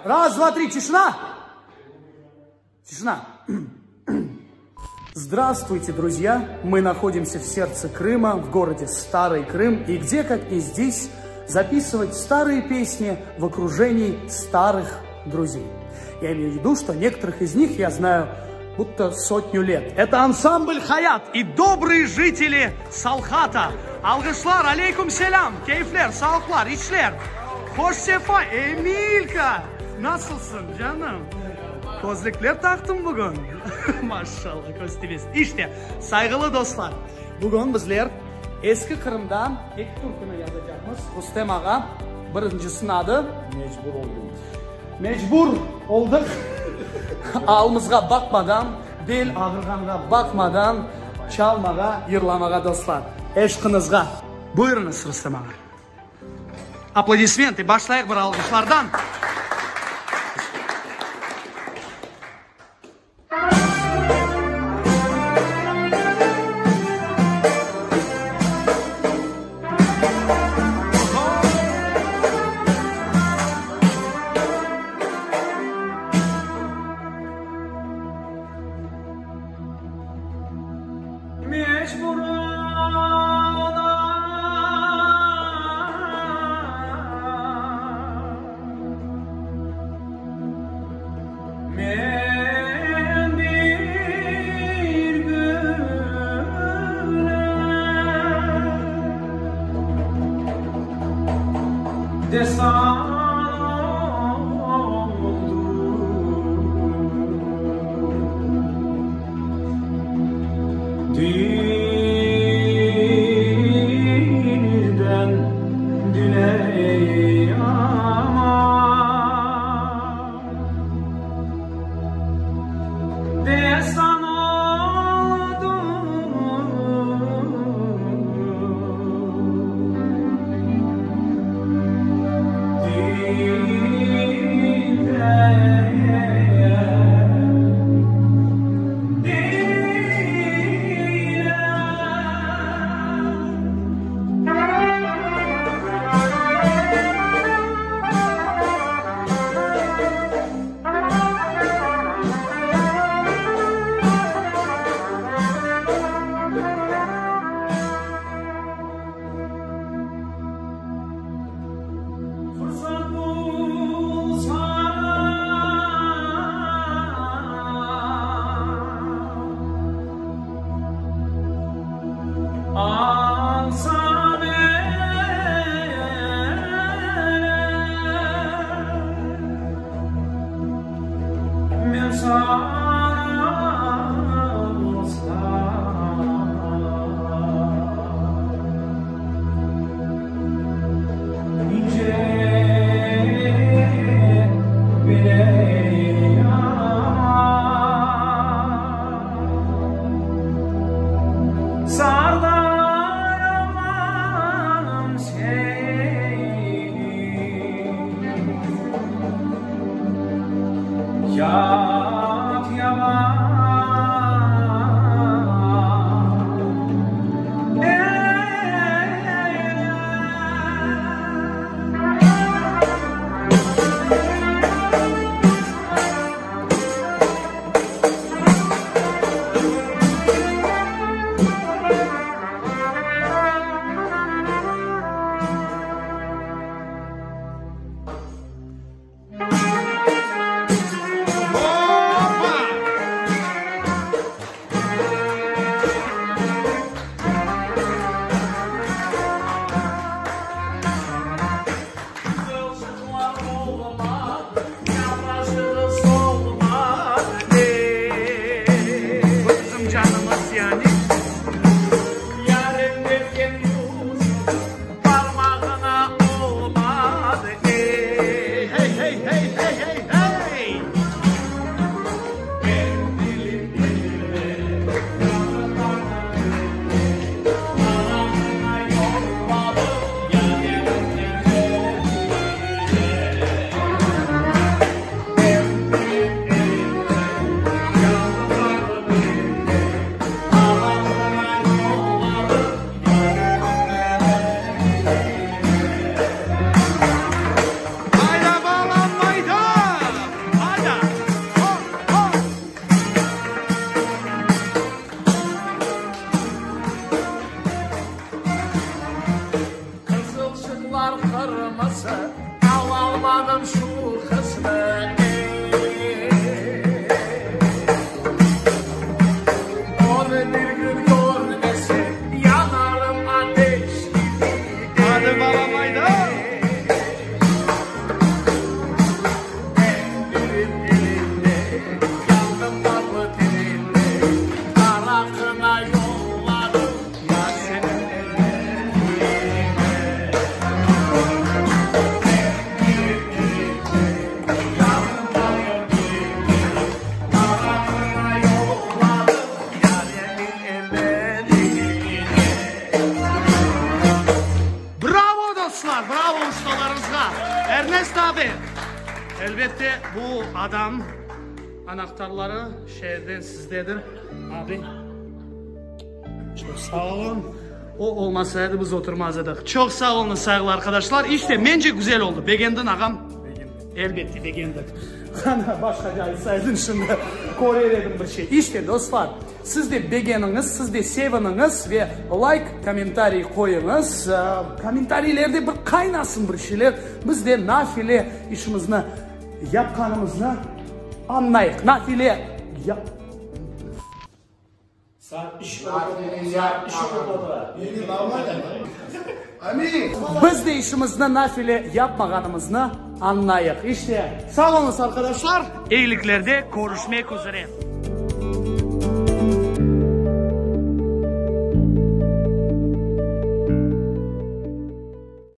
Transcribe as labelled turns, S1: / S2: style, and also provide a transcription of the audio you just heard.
S1: Raz, dva, tri, tişina! Tişina! Здравствуйте, друзья! Мы находимся в сердце Крыма, в городе Старый Крым. И где, как не здесь, записывать старые песни в окружении старых друзей. Я имею в виду, что некоторых из них я знаю будто сотню лет. Это ансамбль «Хаят» и добрые жители Салхата. Alğışlar, aleyküm selâm, keyfler, sağlıqlar, işler. Hoş sefa, Emilka! Nasılsıñ, canım? Közlükler taqtıñ bugün. Maşallah, köz tiymesin. İşte, sayğılı dostlar, bugün bizler Eski Qırımda eki türküni yazacaqmız. Rustem ağa, birincisiniñ adı?
S2: Mecbur oldım.
S1: Mecbur oldıq. Alımızğa baqmadan, bel ağırğanğa baqmadan, çalmağa, yırlamağa, dostlar. Eşqıñızğa. Buyurıñız, Rustem ağa. Aplodismenti, başlayıq bir alğışlardan.
S3: Men bir güle destan oldım. Dilden dile aman. Destan oldım. Dilden Fırsat bulsam Alsam ele, men sana olsam. İnce bile yaman. Sardaramam seni, yat yaban
S2: Opa!
S1: Elbette, bu adam anahtarları şeerden sizdedir, abi. Çoq sağ olun. O olmasaydı, biz oturmaz edik. Çoq sağ oluñız, sayğılı arqadaşlar. İşte, mence, güzel oldı. Begendiñ, ağam? Begendim. Elbette, begendik. Qana, başqaca aytsaydın şimdi, körer edim bir şey. İşte, dostlar, siz de begeniñiz, siz de seviniñiz ve layk, kommentariy qoyuñız. Kommentariylerde bir qaynasın bir şeyler. Biz de nafile işimizni yapqanımıznı añlayıq. Nafile yap. Biz de işimizni nafile yapmağanımıznı añlayıq. İşte, sağ oluñız, arqadaşlar! Eyiliklerde körüşmek üzere!